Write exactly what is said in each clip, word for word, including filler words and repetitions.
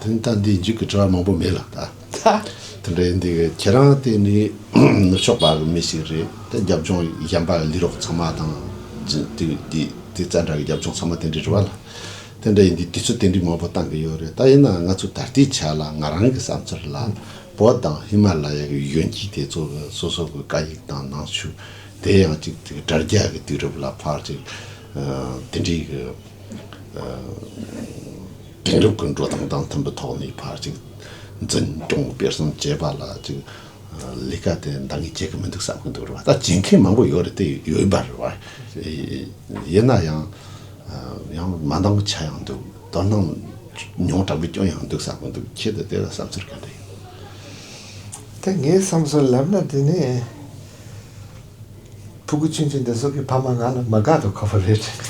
དེ་ནི་ད་འདི་མཇུག་གི་དྲི་བ་མང་པོ་མེད་ལ་ད། དེ་འདྲ་ཡིན་དུས་ཁྱེད་རང་དེ་ནི་ནུབ་ཕྱོགས་པ་གི་མི་ཞིག་རེད། དེ་རྒྱབ་ལྗོངས་གཞན་པ་ལས་རོགས་ཚང་མ་དང་ཅི་དེ་དེ་དེ་རྩ་འདྲ་གི་རྒྱབ་ལྗོངས་ཚང་མ་དེ་འདྲ་རེད་བ་ལ། དེ་འདྲ་ཡིན་དུས་དུས་ཚོད་དེ་འདྲའི་མང་པོ་བཏང་གི་ཡོད་རེད། ད་ཡིན་ན་ང་ཚོ་ད་ལྟའི་ཆ་ལ་ང་རང་གི་བསམ་ཚུལ་ལ་བོད་དང་ཧི་མ་ལ་ཡ་གི་གཞོན་སྐྱེས་དེ་ཚོ་གི་སོ་སོ་གི་སྐད་ཡིག་དང་ནང་ཆོས། དེ་ཡང་ཅིག་དེ་དྲ་རྒྱ་གི་དུས་རབས་ལ་ཕར་ཅིག་དེ་འདྲའི་གི་དེང་རབས་ཀྱི་འགྲོ་སྟངས་དང་མཐུན་པའི་ཐོག་ནས་ཕར་ཅིག་འཛིན་སྐྱོང་སྤེལ་གསུམ་བྱེད་པ་ལ་ཅིག་ལས་ཀ་དེ་འདང་ངེས་བྱེད་ཀྱི་མི་འདུག་བསམ་གྱི་འདུག་རེད་བ། ད་བྱེད་མཁན་མང་པོ་ཡོད་རེད། དེ་ཡོད་པ་རེད་བ། ཡིན་ན་ཡང་ཡང་མ་འདང་ཆ་ཡང་འདུག་དོ་སྣང་ཉུང་དྲགས་པའི་སྐྱོན་ཡང་འདུག་བསམ་གྱི་འདུག་ཁྱེད་དེ་དེ་ལ་བསམ་ཚུལ་ག་འདྲ་ཡིན། ད་ངའི་བསམ་ཚུལ་ལབ་ན་དེ་ནི། ཕྲུ་གུ་ཆུང་ཆུང་དེ་ཚོ་གི་ཕ་མ་ང་ལ་མ་དགའ་དོ་ཁ་པོ་རེད་དྲན་གི་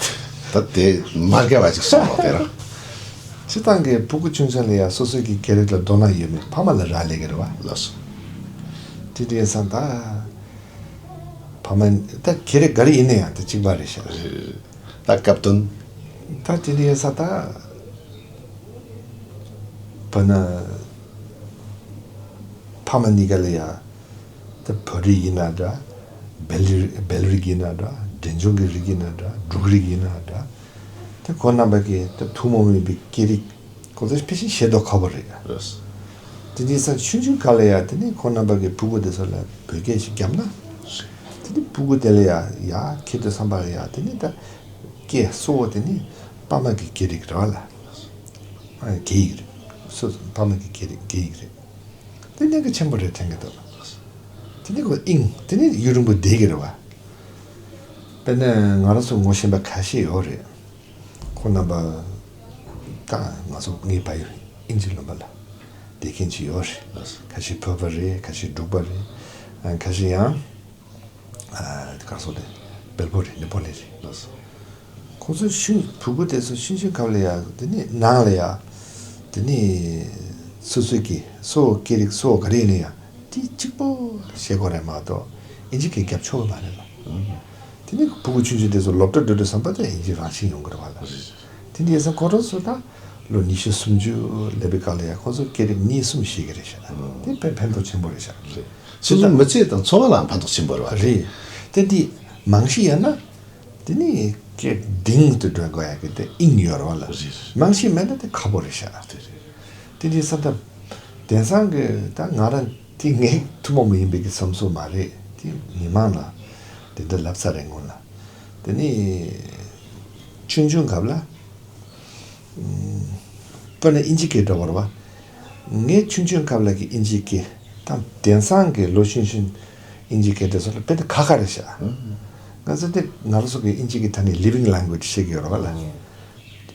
འདུག་ད་དེ་མ་དགའ་བ་ཅིག་གསུངས་རོགས་དེ་རང་། སྤྱི་བཏང་གི་ཕྲུ་གུ་ཆུང་ཆུང་ལ་ཡང་སོ་སོའི་གི་སྐད་རིགས་ལ་དོ་སྣང་ཡོད་མེད་ཕ་མ་ལ་རག་ལས་ཀྱི་རེད་བ། ལགས་སོ། དེ་དུས་ཡིན་ཙང་ད། ཕ་མ་ད་སྐད་རིགས་ག་རེ་ཡིན་ན་ཡང་དེ་གཅིག་པ་རེད་ཤག་ད་སྐབས་དོན། ད་དེ་དུས་ཡིན་ཙང་ད། བ་ན། ཕ་མ་གཉིས་ཀ་ལ་ཡང་། ད་བོད་རིགས་ཡིན་ན་འདྲ། སྦེལ་རི་སྦེལ་རིགས་ཡིན་ན་འདྲ། འབྲས་ལྗོངས་ཀྱི་རིགས་ཡིན་ན་འདྲ། འབྲུག་རིགས་ཡིན་ན་འདྲ། ད་ཁོང་རྣམ་པ་གིས་ད་ཐུན་མོང་མིན་པའི་སྐད་རིགས་ཁོང་ཚོ་ཕལ་ཆེར་ཤེས་རྟོགས་ཁག་པོ་རེད། རེད། དེ་འདྲའི་ས་ཆུང་ཆུང་སྒང་ལ་ཡ་དེ་ནི་ཁོང་རྣམ་པ་གི་ཕྲུ་གུ་དེ་ཚོ་ལ་བོད་སྐད་ཞིག་བརྒྱབ་ན། དེ་ནི་ཕྲུ་གུ་དེ་ལ་ཡ་ཡ་ཁྱེད་ཚོ་བསམ་པ་ལ་ཡ་དེ་ནི་ད་སྐད་གཙོ་བོ་དེ་ནི་ཕ་མ་གི་སྐད་རིགས་རེད་བ་ལ། ཨ་སྐད་ཡིག་རེད། སོ་སོ་ཕ་མ་གི་སྐད་རིགས་སྐད་ཡིག་རེད། དེ་གནད་འགག་ཆེན་པོ་རེད་དྲན་གྱི་འདུག་དེ་ནི་ཁོ་དབྱིངས་དེ་ནི་ཡུན་རིང་པོ་བསྡད་ཀྱི་རེད་བ། དཔེར་ན་ང་རང་ཚོ་ངོ་ཤེས་པ་ཁ་ཤས་ཡོད་རེད། ཁོང་རྣམ་པ་ད་ང་ཚོ་ངའི་བར་ཡོད་དབྱིན་ཇི་ལུང་པ་ལ་བསྡད་མཁན་ཅིག་ཡོད་རེད། ཁ་ཤས་བོད་པ་རེད། ཁ་ཤས་འབྲུག་པ་རེད། ཨ་ཁ་ཤས་ཡང་། ཨ་ག་རེ་ཟེར་དགོས་རེད། སྦེལ་པོ་རེད། ནེ་པོ་ལི་རེད། ལགས་སོ། ཁོང་ཚོ་ཤུན་ཕྲུ་གུ་དེ་ཚོ་ཤུན་ཤུན་སྐབས་ལ་ཡ་དེ་ནི་ནང་ལ་ཡ་དེ་ནི་སོ་སོའི་གི་སོ་སྐད་རིགས་སོ་ག་རེ་ཡིན་ན་ཡ་དེ་གཅིག་པོ་བཤད་དགོས་རེད་མ་གཏོགས་དབྱིན་ཇི་གི་རྒྱབ་ཆོག་གི་མ་རེད་ལ། དེ་ནི་ཕྲུ་གུ་ཆུང་ཆུང་དེ་ཚོ་སློབ་གྲྭ་འགྲོ་དུས་ཙམ་པ་དེ་དབྱིན་ཇི་རང་བཞིན་ཡོང་གི་རེད་བ་ལ། དེ་འདྲ་ཡིན་ཙང་ཁོ་རང་ཚོ་ད་ལོ་ཉི་ཤུ་སུམ་ཅུ་སླེབས་པའི་སྐབས་ལ་ཡང་ཁོ་ཚོ་སྐད་རིགས་གཉིས་གསུམ་ཤེས་ཀྱི་རེད་ཤག་དེ་དཔེ་ཕན་ཐོགས་ཆེན་པོ་རེད་ཤག་རེད། སོ་སོའི་མི་ཚེ་དང་འཚོ་བ་ལའང་ཕན་ཐོགས་ཆེན་པོ་རེད་བ། རེད། དེ་འདི་མང་ཤོས་ཡིན་ན་དེ་ནི་སྐད་གདེང་དུ་འགྲོ་དགོས་ཡ་གི་དེ་དབྱིངས་ཡོད་རེད་བ་ལ། རེད། མང་ཤོས་མེད་ན་དེ་ཁག་པོ་རེད་ཤག་དེ་རེད། དེ་འདྲའི་ས་ད་དེང་སང་གི་ད་ང་རང་དེ་ངའི་ཐུན་མོང་མ་ཡིན་པའི་གི་བསམ་ཚུལ་མ་རེད། དེ་མི་མང་ལ་དེ་འདྲ་ལབ་ས་རེད་སྔོན་ལ། དེ་ནི་ཆུང་ཆུང་སྐབས་ལ། དཔེར་ན་དབྱིན་ཇི་སྐད་འགྲོ་བར་བ། ངའི་ཆུང་ཆུང་སྐབས་ལ་གི་དབྱིན་ཇི་སྐད་དང་དེང་སང་གི་ལོ་ཆུང་ཆུང་དབྱིན་ཇི་སྐད་དེ་ཚོ་ལ་དཔེ་དེ་ཁ་ཁ་རེད་ཤག་ང་ཚོ་དེ་ང་རང་ཚོ་གི་དབྱིན་ཇི་གི་ཐ་ནི་living language ཞིག་ཡོད་རེད་བ་ལ།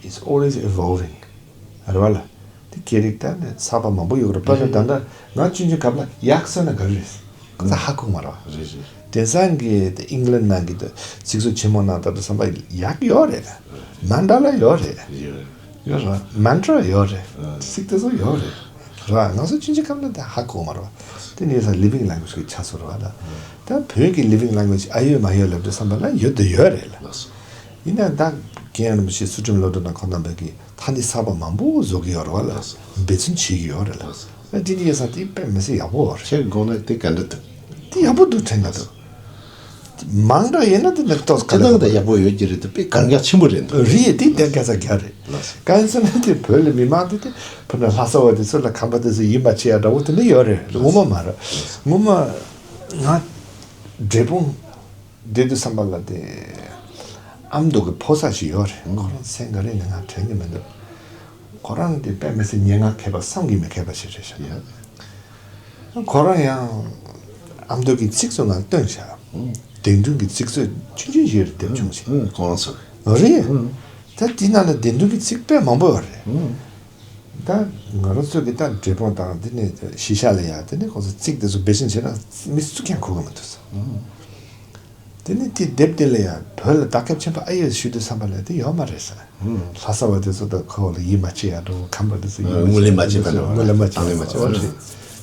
It's always evolving རེད་བ་ལ། དེ་སྐད་རིགས་ད་ནི་གསར་པ་མང་པོ་ཡོད་རེད། དཔེར་ན་ད་ལྟ་ང་ཆུང་ཆུང་སྐབས་ལ་ཡག་ཟེར་ན་ག་རེ་རེད། ཁོ་ཚོ་ཧ་གོ་མ་རེད་བ། རེད་རེད། དེང་སང་གི་དེ་ཨིང་ལན་ནང་གི་དེ་ཚིག་མཛོད་ཆེན་མོ་ནང་ད་དུང་བསམ་པ་ཡག་ཡོད་རེད། མན་ཌ་ལ་ཡོད་རེད། ཡོད་རེད། མན་ཏྲ་ཡོད་རེད། ཚིག་དེ་ཚོ་ཡོད་རེད། རེད་བ། ང་ཚོ་ཆུང་ཆུང་སྐབས་ལ་དེ་ཧ་གོ་མ་རེད་བ། དེ་ནས་ས་living language གི་ཆ་ཚོ་རེད་བ་ད། ད་བོད་ཀྱི་living language ཨ་ཡོད་མ་ཡོད་ལབ་དུས་བསམ་པ་ལ་ཡོད་དེ་ཡོད་རེད་ལ། ཡིན་ན་ད་རྒན་རིན་པོ་ཆེ་ཚུལ་ཁྲིམས་བློ་གྲོས་དང་ཁོང་རྣམ་པས་ཀྱི་ཐ་སྙད་གསར་པ་མང་པོ་བཟོ་གི་ཡོད་རེད་བ་ལ། འབད་བརྩོན་བྱེད་ཀྱི་ཡོད་རེད་ལ། ཨ་དེ་འདྲ་ཡོད་ས་དེ་དཔེ་མི་སྲིད་ཡག་པོ་རེད། ཁྱེད་དགོངས་ན་དེ་ག་འདྲ་འདུག་དེ་ཡག་པོ་འདུག་དྲན་གི་འདུག་མང་དྲགས་ཡིན་ན་དེ་ནི་ཏོག་ཙམ་དེ་དང་དེ་ཡག་པོ་ཡོད་ཀྱི་རེད་དེ་དཔེ་གལ་འགངས་ཆེན་པོ་རེད་འདུག་རེད། དེ་གཏན་འཁེལ་ས་རྒྱ་རེད། གང་ཡིན་ཟེར་ན་དེ་བོད་ལ་མི་མང་དེ་དེ་ཕུ་ན་ལྷ་ས་བ་དེ་ཚོ་ལ་ཁམས་པ་དེ་ཚོ་ཡིད་མ་ཆེས་ཡ་འདྲ་བོ་དེ་འདྲ་ཡོད་རེད། ངོ་མ་མ་རེད། ངོ་མ་ང་འབྲས་སྤུངས་བསྡད་དུས་བསམ་པ་ལ་དེ་ཨ་མདོ་གི་ཕོ་གསར་ཞིག་ཡོད་རེད། ཁོ་རང་མཚན་ག་རེ་ཡིན་ན་ང་དྲན་གྱི་མི་འདུག་ཁོ་རང་དེ་དཔེ་མི་སྲིད་སྙན་ངག་མཁས་པ་བསམ་གྱིས་མི་ཁྱབ་པ་ཞིག་རེད་ཤག་ཁོ་རང་ཡང་ཨ་མདོ་གི་ཚིག་མཛོད་ནང་བཏོན་བཞག་དེང་དུས་ཀྱི་ཚིག་མཛོད་ཆུང་ཆུང་ཞིག་རེད། དེབ་ཆུང་ཞིག་ཁོ་རང་ཚོ་རེད། ད་དེ་ནང་ལ་དེང་དུས་ཀྱི་ཚིག་དཔེ་མང་པོ་ཡོད་རེད། ད་ང་རང་ཚོ་གི་ད་འབྲས་སྤུངས་དང་དེ་ནས་གཞིས་ཆགས་ལ་ཡང་དེ་ནས་ཁོང་ཚོ་ཚིག་དེ་ཚོ་འབད་བརྩོན་བྱས་ན་མི་སུ་ཀྱང་གོ་གི་མི་འདུག་ཟེར། དེ་ནས་དེ་དེབ་དེ་ལ་ཡང་བོད་ལ་དར་ཁྱབ་ཆེན་པོ་ཨེ་ཡོད་ཞུ་དུས་བསམ་པ་ལ་དེ་ཡོད་མ་རེད་ཟེར། ལྷ་ས་བ་དེ་ཚོ་ད་ཁོ་ལ་ཡིད་མ་ཆེས་ཡ་འགྲོ་ཁམས་པ་དེ་ཚོ་ཡིད་མ་ངོས་ལེན་མ་བྱེད་པ་འགྲོ་ངོས་ལེན་མ་བྱེད་དང་ལེན་མ་བྱེད་པ་འགྲོ་རེད།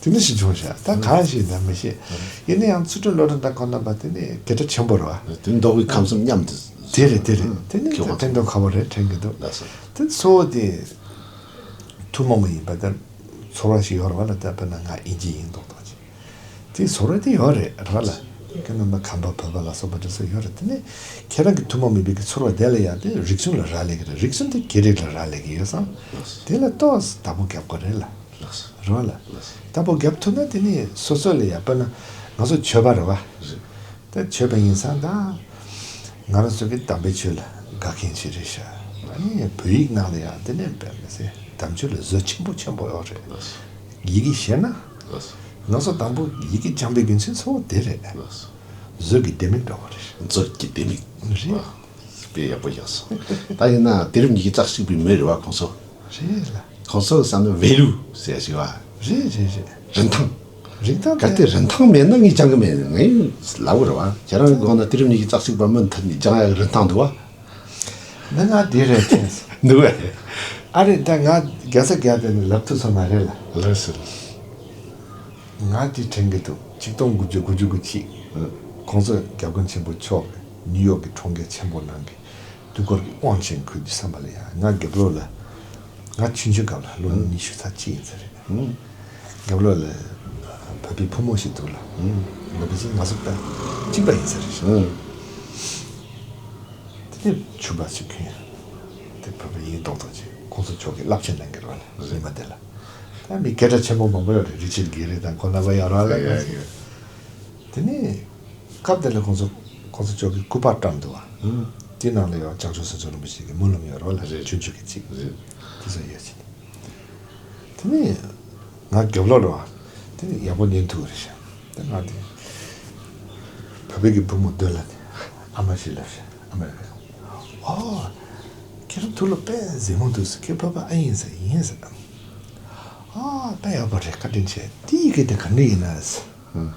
དེ་འདྲ་ཞིག་བྱུང་ཤག་ད་གང་ཞིག་ཡིན་ན་མི་ཤེས། ཡིན་ན་ཡང་ཚུལ་ཁྲིམས་བློ་གྲོས་དང་ཁོང་རྣམ་པ་དེ་ནས་དགེ་ཕྲ་ཆེན་པོ་རེད་བ། དེ་མདོ་དབུས་ཁམས་གསུམ་མཉམ་དུ། དེ་རེད་དེ་རེད། དེ་ནས་ད་ཕན་ཐོགས་ཁ་བོ་རེད་དྲན་གྱི་འདུག་ལགས་སོ། དེ་གཙོ་བོ་དེ། ཐུན་མོང་མ་ཡིན་པ་དེ་ཚོར་བ་ཞིག་ཡོད་རེད་བ་ལ། ད་དཔེར་ན་ང་དབྱིན་ཇི་ཡིན་མདོག་མདོག་ཅིག་དེ་ཚོར་བ་དེ་ཡོད་རེད་ར་ལ། ཁྱེད་རྣམ་པ་ཁམས་པ་བོད་པ་ལ་སོགས་པ་དེ་ཚོ་ཡོད་རེད། དེ་ནས་ཁྱེད་རང་གི་ཐུན་མོང་མིན་པའི་གི་ཚོར་བ་དེ་ལ་ཡང་དེ་རིག་གཞུང་ལ་རག་ལས་ཀྱི་རེད། རིག་གཞུང་དེ་སྐད་རིགས་ལ་རག་ལས་ཀྱི་ཡོད་ཙང་། དེ་ལ་ཏོག་ཙམ་བདག་པོ་རྒྱབ་དགོས་རེད་ལ། རེད་བ་ལ། བདག་པོ་རྒྱབ་ཐུབ་ན་དེ་ནས་སོ་སོ་ལ་ཡང་དཔེར་ན་ང་ཚོ་ཆོས་པ་རེད་བ། ད་ཆོས་པ་ཡིན་ཙང་ད་ང་རང་ཚོ་གི་དམ་པའི་ཆོས་ལ་དགའ་མཁན་ཅིག་རེད་ཤག་ཨ་ནི་བོད་ཡིག་ནང་ལ་ཡང་དེ་ནས་དཔེ་མི་སྲིད་དམ་ཆོས་ལ་བཟོ་ཆེན་པོ་ཆེན་པོ་ཡོད་རེད། ཡི་གེ་ཤེས་ན། ང་ཚོ་དང་པོ་ཡི་གེ་སྦྱངས་པའི་རྒྱུ་མཚན་གཙོ་བོ་དེ་རེད། བཟོ་གི་ལྡེ་མིག་འདྲ་བོ་རེད། མཛོད་ཀྱི་ལྡེ་མིག་རེད། དཔེ་ཡག་པོ་བཞག་སོང་། ད་ཡིན་ན་དུས་རབས་ཉི་ཤུ་རྩ་གཅིག་པའི་མི་རེད་བ་ཁོང་ཚོ། རེད་ལ། ཁོང་ཚོ་བསམ་ན་ཝེ་ལུ་ཟེར་ཞིག་བ། རེད་རེད་རེད། རིན་ཐང་། རིན་ཐང་གལ་ཏེ་རིན་ཐང་མེད་ན་ངས་སྦྱང་གི་མེད། ངས་ལབ་གི་རེད་བ། ཁྱེད་རང་གི་དགོངས་ན་དུས་རབས་ཉི་ཤུ་རྩ་གཅིག་པ་མུ་མཐུད་ནས་སྦྱང་ཡག་རིན་ཐང་འདུག་བ། ན་ང་དེ་རེད་དྲན་སོང་། འདུག་བས། ཨ་རེད། ད་ང་རྒྱལ་ས་རྒྱལ་དེ་ནི་ལབ་ཐུབ་སོང་ན་རེད་ལ། ལགས་སོ། ང་དེ་དྲན་གི་འདུག་ཆིག་སྟོང་དགུ་བརྒྱ་དགུ་བཅུ་གོ་གཅིག་ཨ། ཁོང་ཚོ་རྒྱལ་ཀུན་ཆེན་པོ་མཆོག་གིས་ནིའུ་ཡོག་གི་ཁྲོམ་སྐད་ཆེན་པོ་ནང་གི་དུས་འཁོར་གྱི་དབང་ཆེན་ཁུལ་གྱི་བསམ་པ་ལ་ཡང་ང་རྒྱབ་ལོགས་ལ། ང་ཆུང་ཆུང་སྐབས་ལ་ལོ་ཨ། ཉི་ཤུ་རྩ་གཅིག་ཡིན་ས་རེད། ཨ། རྒྱབ་ལོགས་ལ་བོད་པའི་བུ་མོ་ཞིག་འདུག་ལ། ཨ། ལ་བི་ཅིག་ང་ཚོ་དང་གཅིག་པ་ཡིན་ས་རེད། ཨ། དེ་ནས་ཕྱུ་པ་ཞིག་གིས་དེ་བོད་པ་ཡིན་མདོག་མདོག་ཅིག་ཁོང་ཚོ་ཕྱོགས་ཀྱི་རླབས་ཆེན་གནང་གི་རེད་བ་ལ། རེད། ཉི་མ་དེ་ལ་ད་མི་སྐད་གྲགས་ཆེན་པོ་མང་པོ་ཡོད་རེད། རི་ཆར་གྷེ་རི་དང་ཁོང་རྣམ་པ་ཡོད་རེད་བ་ལ། ཡ་ཡ་ཡ། དེ་ནས་སྐབས་དེ་ལ་ཁོང་ཚོ་ཁོང་ཚོ་ཕྱོགས་ཀྱི་སྐུ་པར་བཀྲམ་འདུག་བ། ཨང་། དེ་ནང་ལ་ཡང་བྱང་ཆུབ་སེམས་མཆོག་རིན་པོ་ཆེ་གི་སྨོན་ལམ་ཡོད་རེད་བ་ལ། རེད། ཆུང་ཆུང་གི་ཅིག་རེད། དེ་ཚོ་ཡོད་ཅིག་དེ་ནས་ང་རྒྱབ་ལོགས་རེད་བ། དེ་ནས་ཡག་པོ་ཉན་ཐུབ་རེད་ཤག་དེ་ང་དེ་བོད་པའི་གི་བུ་མོ་སྡོད་ལ་ནས་ཨ་མ་ཞིག་ལབ་ཤག་ཨ་མ་ལ། ཨོ། ཁྱེད་རང་ཐུགས་ལ་དཔེ་མཛེས་མོ་འདུག་ཟེར། ཁྱེད་བོད་པ་ཨེ་ཡིན་ཟེར། ཡིན་ཟེར། ཨ་དཔེ་ཡག་པོ་རེད། བཀའ་དྲིན་ཆེ། དེ་ཡི་གེ་དེ་ག་འདྲ་ཡིན་ན་ཟེར། ཨང་།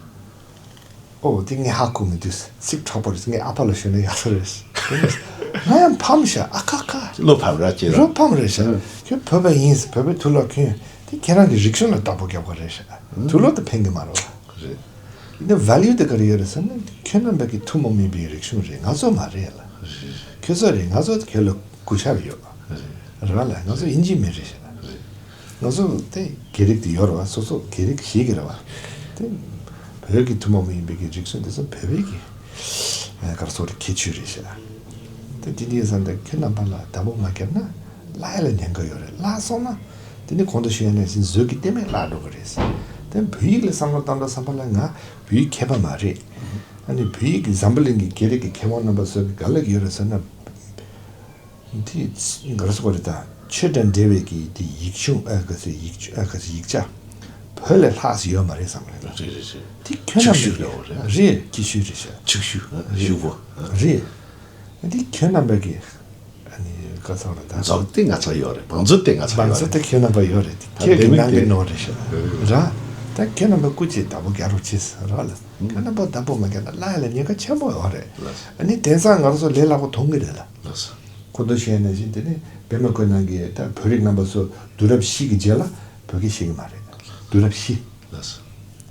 ཨོ་དེ་ངས་ཧ་གོ་མི་འདུག་ཚིག་དྲག་པོ་རེད། ངའི་ཨ་ཕ་ལ་ཞུས་ན་ཡག་པོ་རེད། ང་ཡང་ཕམ་ཤག་ཨ་ཁ་ཁ། བློ་ཕམ་ར་ཅེ་ར། བློ་ཕམ་རེད་ཤག་ཨང་། ཁྱོད་བོད་པ་ཡིན་ཟེར། བོད་པའི་དུག་ལོག་གྱོན། དེ་ཁྱེད་རང་གི་རིག་གཞུང་ལ་བདག་པོ་རྒྱབ་དགོས་རེད་ཤག་དུག་ལོག་དེ་ཕན་གི་མ་རེད་བ། རེད། འདི་ཝེ་ལུ་དེ་ག་རེ་ཡོད་རེད་ཟེར་ན། ཁྱོད་རྣམ་པ་གི་ཐུན་མོང་མིན་པའི་རིག་གཞུང་རེད། ང་ཚོ་མ་རེད་ལ། རེད། ཁྱོད་ཚོ་རེད། ང་ཚོ་ཁྱོད་ལ་གུས་ཞབས་ཡོད། རེད། རེད་བ་ལ། ང་ཚོ་དབྱིན་ཇིའི་མི་རེད་ཤག་རེད། ང་ཚོ་དེ་སྐད་རིགས་དེ་ཡོད་རེད་བ། སོ་སོ་སྐད་རིགས་ཤེས་ཀྱི་རེད་བ། དེ་བོད་ཀྱི་ཐུན་མོང་མིན་པའི་གི་རིག་གཞུང་དེ་ཚོ་བོད་པའི་གི་ཨ་ག་རེ་ཟེར་དགོས་རེད། ཁྱད་ཆོས་རེད་ཤག་དེ་དེ་འདྲའི་ས་འདི་ཁྱེད་རྣམ་པ་ལ་བདག་པོ་མ་བརྒྱབ་ན་བརླག་ཡ་ལ་ཉེན་ཁ་ཡོད་རེད། བརླག་སོང་ན་དེ་ནི་གོང་དུ་ཞུས་ཡ་ནང་བཞིན་མཛོད་ཀྱི་ལྟེ་མོ་བརླག་འགྲོ་གི་རེད། དེ་བོད་ཡིག་ལ་བསམ་བློ་བཏང་འགྲོ་བསམ་པ་ལ་ང་བོད་ཡིག་མཁས་པ་མ་རེད། ཨ་ནི་བོད་ཡིག་གི་འཛམ་བུ་གླིང་གི་སྐད་རིགས་ཀྱི་མཁས་དབང་རྣམ་པ་ཚོ་གི་ག་ལ་ཡོད་རེད་ཟེར་ན། འདི་ག་རེ་ཟེར་དགོས་རེད། ད་ཆོས་དང་འབྲེལ་བའི་གི་འདི་ཡིག་ཆུང་ཨ་ག་ཚོད་ཡིག་ཆུ་ཨ་ག་ཚོད་ཡིག་ཆ་བོད་ལས་ལྷག་ཙམ་ཡོད་མ་རེད་བསམ་གི་རེད། རེད་རེད་རེད། འདི་ཁྱོད་རྣམ་པས་ཀྱི་རེད། སྐྱིད་ཤོས་རེད་ཤག་ཕྱུག་པོ་ཨ་ཕྱུག་པོ་ཨ། རེད། འདི་ཁྱོད་རྣམ་པས་ཀྱི་ཨ་ནི་ག་ཚོད་རེད་ད། མཛོད་དེ་ང་ཚོ་ཡོད་རེད། བང་མཛོད་དེ་ང་ཚོ་བང་ཡོད་མཛོད་རེད། དེ་ཁྱོད་རྣམ་པ་ཡོད་རེད། ད་ཁྱོད་ལྡེ་ཀྱི་མིག་ནང་གི་དེ་ནོར་རེད་ཤག་རེད། ར། ད་ཁྱོད་རྣམ་པ་སྐུ་མཁྱེན་བདག་པོ་རྒྱག་རོགས་བྱེད་ཟེར་ར་ལ། ཁྱོད་རྣམ་པ་བདག་པོ་མ་རྒྱག་ན་བརླག་ཡ་ལ་ཉེན་ཁ་ཆེན་པོ་ཡོད་རེད། ལགས་སོ། ཨ་ནི་དེང་སང་ང་རང་ཚོ་ལས་སླ་པོ་མཐོང་གི་རེད་ལ། ལགས་སོ། ཁོ་ཚོ་བཤད་ནང་བཞིན་དེ་ནི་པད་མ་བཀོད་ནང་གི་ད་བོད་རིགས་རྣམ་པ་ཚོ་དུས་རབས་བཞི་གི་རྗེས་ལ་བོད་སྐད་ཤེས་ཀྱི་མ་རེད། དུས་རབས་བཞི། ལགས་སོ།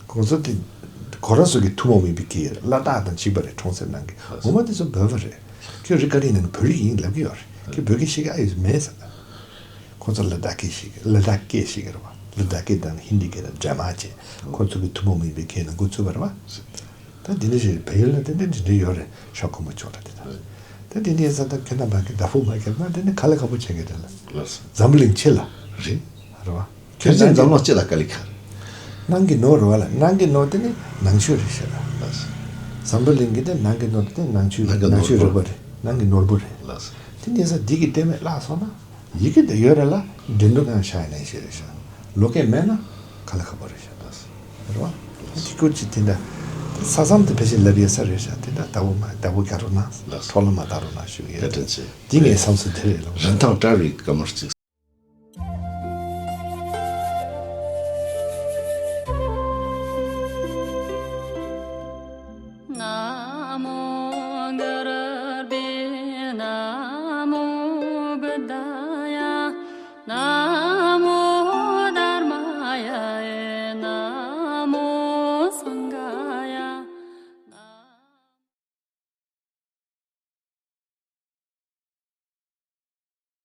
ཁོང་ཚོ་དེ་ཁོ་རང་ཚོ་གི་ཐུན་མོང་མིན་པའི་སྐད་ལ་དྭགས་དང་གཅིག་པ་རེད། གྲོང་གསེབ་ནང་གི་ངོ་མ་དེ་ཚོ་བོད་པ་རེད། ཁྱོད་རིགས་ག་རེ་ཡིན་ན་ནི་བོད་རིགས་ཡིན་ལབ་ཀྱི་ཡོད་རེད། ཁྱོད་བོད་སྐད་ཤེས་ཀྱི་ཨ་ཡོད་མེད་ཟེར། ཁོང་ཚོ་ལ་དྭགས་སྐད་ཤེས་ཀྱི་ལ་དྭགས་སྐད་ཤེས་ཀྱི་རེད་བ། ལ་དྭགས་སྐད་དང་ཧིན་དི་སྐད་དང་འདྲ་མ་བྱས་ཁོང་ཚོ་གི་ཐུན་མོང་མིན་པའི་སྐད་ནང་འགོ་ཚུགས་པ་རེད་བ། ད་འདི་འདྲ་ཞིག་བལ་ཡུལ་ལ་ཏན་ཏན་འདི་འདྲ་ཡོད་རེད། ཤོག་ཁོ་མོ་ཅོག་ལ་དེ་དང་། ད་འདི་འདྲའི་ས་ད་ཁྱོད་རྣམ་པ་གི་བདག་པོ་མ་བརྒྱབ་ན་དེ་ནི་ག་ལ་ཁག་པོ་ཆགས་ཀྱི་རེད་ལ། ལགས་སོ། འཛམ་བུ་གླིང་ཕྱི་ལ། རེད། རེད་བ། ཁྱོད་ཚོས་འཛམ་གླིང་སྤྱི་ལ་དཀའ་ལས་ཁག་རེད། ནང་གི་ནོར་རེད་བ་ལ། ནང་གི་ནོར་དེ་ནི་ནང་ཆོས་རེད་ཤག་ལགས་སོ། འཛམ་བུ་གླིང་གི་དེ་ནང་གི་ནོར་དེ་ནང་ཆོས། ནང་གི་ནང་ཆོས་ནོར་བུ། རེད་བ་རེད། ནང་གི་ནོར་བུ་རེད། ལགས་སོ། དེ་འདྲའི་ས་འདི་གི་ལྟད་མོ་བརླག་སོང་ན། ཡི་གེ་དེ་ཡོད་རེད་ལ་འགྲན་བསྡུར་གང་བྱ་ཡ་ནས་ཤེས་རེད་ཤག་ལོ་སྐད་མེད་ན་ག་ལ་ཁག་པོ་རེད་ཤག་རེད་བ། དེ་སྐོར་གྱི་དེ་འདྲ་ས་མཚམས་དེ་ཕལ་ཆེར་ལབ་ཡོད་ས་རེད་ཤག་དེ་འདྲ་བདག་པོ་མ་བདག་པོ་རྒྱག་རོགས་གནང་། ལགས་སོ། འཕྲོ་བརླག་མ་བཏང་རོགས་གནང་ཞུ་གི་ཡོད། བཀའ་དྲིན་ཆེ། དེ་ངའི་བསམ་ཚུལ་དེ་རེད་ལགས། རིན་ཐང་བཀྲ་བའི་བཀའ་མོལ་གཅིག